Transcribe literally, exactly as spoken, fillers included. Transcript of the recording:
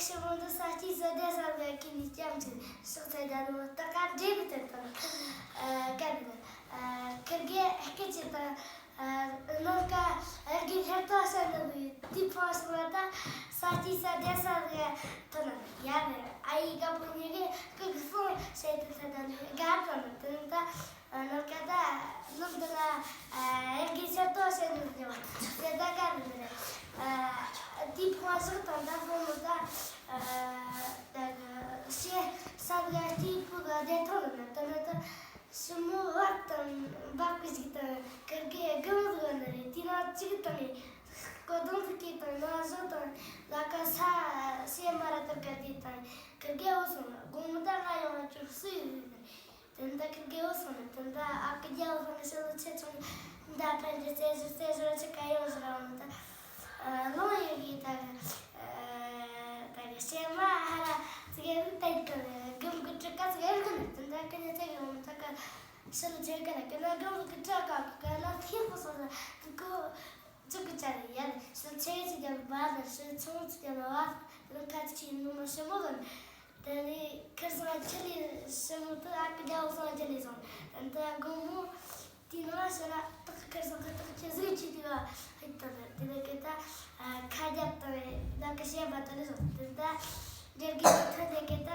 ཆེན་མོ་འདི་ས་སྐྱའི་ས་རྒྱ་ས་རྒྱ་ཁྱེར་ནས་སྐྱབས་འཇུག་ཕྱག་འཚལ་རྒྱ་ནོ་ད་ག་འདྲེ་བུ་དེ་དང་། ཨ་ག་ནི་ཨ་ཁིར་གེ་སྐད་ཅིག་དང་། ཨ་ནམ་མཁའ་ཨ་གི་ལྷ་ཐོ་ས་ནི་བུ་དེ་ཕོ་སོང་ལ། ད་ས་སྐྱའི་ས་རྒྱ་ས་རྒྱ་ཐོན་ན་ཡ་ནི་ཨ་ཡི་དགའ་པོ་ཉེ་གི་ཁིར་གི་སོང་ཟེར་དེ་ད་ད་ནི་དགའ་པོ་ནི་དེ་ནི་ད། ནམ་མཁའ་ད་ནམ་དུ་ན་ཨ་གི་ཆར་ཐོ་ཟེར་ནི་ཡོད་དེ་ད་ག་ནི་རེད། ཨ་དེ་ཕོ་སོང་དང་ད་ཕོ་མོ་ད་ཨ་ད་གི་ཤེས་ས་ག་དེ་ཕུ་ག་བདེ་ཐང་ལ་ན་ད་ན་ད། ཞི་མོ་བར་དང་འབབ་གི་ཞིག་དང་ཁིར་གེ་སྒམ་ཟིག་ནི་རེད། དེ་ན་གཅིག་དང་ནི་སྐོ་དང་ཟིག་གི་དང་ན་བཟོ་དང་ལ་ཀ་ས་སེ་མ་ར་ཏར་ཀ་དེ་དང་ཁིར་གེ་འོ་སོང་དགོང་མོ་ད་ང་ཡོང་ང་ཅུག་སུ་ཡོད་ནི། དེ་འདྲ་ཁིར་གེ་འོ་སོང་ནི་དེ་འདྲ་ཨ་ཁུ་རྒྱལ་བོ་སོང་ནི་ཕྱི་ལོ་ཆེ་ཆུང་འདྲ་ཕན་གྱི་རྩེ་ཞུ་རྩེ་ཞུ་ཆི་ཀ་ཡོང་ཞུ་ར་འོང་ད། ལོང་ཡོད་གི་ད་གི་ད་གི་སེ་མ་ཧ་ར་ཙི་གེ་རུ་ཏེ་གི་སྒམ་གི་གྲུ་ཀ་ཙི་གེ་རུ་གི་ནི་དེ་འདྲ་ཀི་ནི་ཙི་གེ་འོང་ད་གི་ཕྱི་ལོ་ཆེ་གི་ལ་གི་ན་སྒམ་གི་གྲུ་ཀ་གི་ཀ་ན་ཐི་ཧོ་སོང་ད་གི་གོ་ཅི་གི་ཅ་རི་ཡ་ལ་ཕྱི་ལོ་ཆེ་ཙི་གེ་བ་ལ་ཕྱི་ལོ་ཆུང་ཙི་གེ་བ་དེ་ནི་ཁ་ཙི་ཆི་ནུ་མ་ཞི་མོ་གི་ནི། དེ་ནས་ཁིར་སང་ཁྱི་ལི་ཞི་མོ་དེ་ཨ་ཁུ་རྒྱལ་བོ་སང་ཁྱི་ལི་སོང་། དེ་ནས་དགོང་མོ་དེ་ནང་ཕྱི་ན་སྟག་ཁིར་སང་ཁ་སྟག་ཁྱི་ཟིག་ཁྱི་དེ་བ་ཧིག་དང་དེ་ནས་ཁི་ད་ཁ་རྒྱབ་དང་ལ་ཁི་ཞེན་པ་དེ་ལི་སོང་། དེ་ད་འདྲེར་གི་ཐོན་དེ་ཁི་ད་